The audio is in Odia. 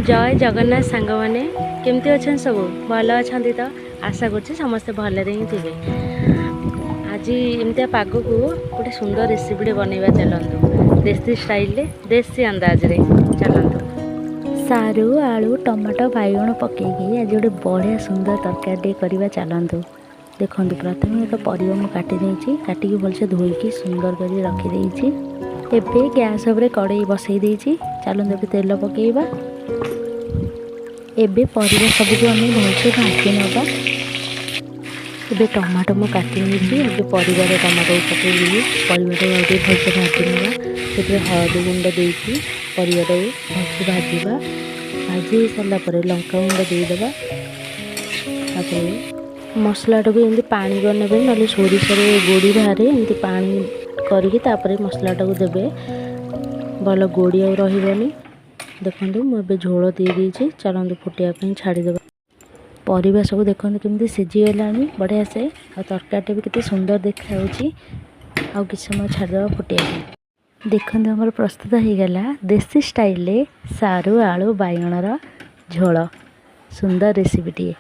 ଜୟ ଜଗନ୍ନାଥ ସାଙ୍ଗମାନେ, କେମିତି ଅଛନ୍ତି ସବୁ? ଭଲ ଅଛନ୍ତି ତ? ଆଶା କରୁଛି ସମସ୍ତେ ଭଲରେ ହିଁ ଥିବେ। ଆଜି ଏମିତିଆ ପାଗକୁ ଗୋଟେ ସୁନ୍ଦର ରେସିପିଟେ ବନେଇବା ଚାଲନ୍ତୁ, ଦେଶୀ ଷ୍ଟାଇଲରେ, ଦେଶୀ ଅନ୍ଦାଜରେ ଚାଲନ୍ତୁ। ସାରୁ, ଆଳୁ, ଟମାଟୋ, ବାଇଗଣ ପକାଇକି ଆଜି ଗୋଟେ ବଢ଼ିଆ ସୁନ୍ଦର ତରକାରୀଟିଏ କରିବା ଚାଲନ୍ତୁ। ଦେଖନ୍ତୁ, ପ୍ରଥମେ ଏକ ପରିବା ମୁଁ କାଟି ଦେଇଛି। କାଟିକି ଭଲସେ ଧୋଇକି ସୁନ୍ଦର କରି ରଖିଦେଇଛି। ଏବେ ଗ୍ୟାସ୍ ଉପରେ କଡ଼େଇ ବସେଇ ଦେଇଛି। ଚାଲନ୍ତୁ, ଏବେ ତେଲ ପକାଇବା। ଏବେ ପରିବା ସବୁକୁ ଆମେ ଭଲସେ ଭାଜି ନେବା। ଏବେ ଟମାଟୋ ମୁଁ କାଟି ନେଇଛି। ଏବେ ପରିବାରେ ଟମାଟୋକୁ ପକାଇଦେବି। ପରିବାଟାକୁ ଆଉ ଟିକେ ଭଲସେ ଭାଜି ନେବା। ସେଥିରେ ହଳଦୀ ଗୁଣ୍ଡ ଦେଇକି ପରିବାଟାକୁ ଭଲସେ ଭାଜିବା। ଭାଜି ହେଇସାରିଲା ପରେ ଲଙ୍କା ଗୁଣ୍ଡ ଦେଇଦେବା। ତାପରେ ମସଲାଟାକୁ ଏମିତି ପାଣି କରିନେବେ, ନହେଲେ ସୋରିଷରେ ଗୋଡ଼ି ବାହାରେ। ଏମିତି ପାଣି କରିକି ତାପରେ ମସଲାଟାକୁ ଦେବେ, ଭଲ ଗୋଡ଼ି ଆଉ ରହିବନି। ଦେଖନ୍ତୁ, ମୁଁ ଏବେ ଝୋଳ ଦେଇଦେଇଛି। ଚାଲନ୍ତୁ, ଫୁଟିବା ପାଇଁ ଛାଡ଼ିଦେବା। ପରିବା ସବୁ ଦେଖନ୍ତୁ କେମିତି ସିଝିଗଲାଣି ବଢ଼ିଆ ସେ, ଆଉ ତରକାରୀଟା ବି କେତେ ସୁନ୍ଦର ଦେଖାଯାଉଛି। ଆଉ କିଛି ସମୟ ଛାଡ଼ିଦେବା ଫୁଟିବା ପାଇଁ। ଦେଖନ୍ତୁ, ଆମର ପ୍ରସ୍ତୁତ ହେଇଗଲା ଦେଶୀ ଷ୍ଟାଇଲରେ ସାରୁ, ଆଳୁ, ବାଇଗଣର ଝୋଳ। ସୁନ୍ଦର ରେସିପିଟିଏ।